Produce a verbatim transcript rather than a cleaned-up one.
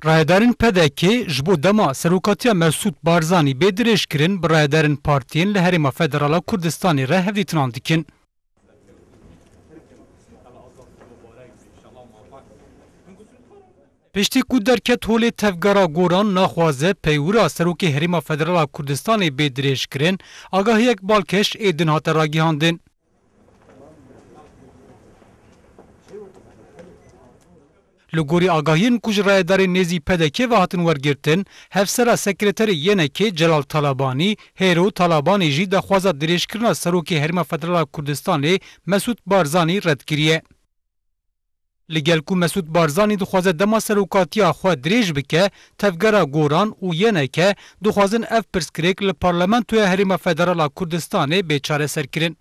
Rayedarên P D K ji bo dema serokatiya Mesûd Barzanî bê dirêjkirin, bi rayedarên partiyên li Herêma Federal a Kurdistanê re hevdîtinan dikin. Piştî ku derket holê, Tevgera Goran naxwaze peywira Serokê Herêma Federal a Kurdistanê bê dirêjkirin, agahiyek balkêş ê din hate ragihandin. Li gorî agahiyên ku ji rayedarên nêzî P D K ve hatin wergirtin, Hevsera Sekreterê Y N K Celal Talabanî, Hêro Talabanî jî daxwaza dirêjkirina Serokê Herêma Federal a Kurdistanê Mesûd Barzanî red kiriye. Li gel ku Mesûd Barzanî dixwaze dema serokatiya xwe dirêj bike, Tevgera Goran û Y N K dixwazin ev pirsgirêk li Parlamentoya Herêma Federal a Kurdistanê bê çareserkirin.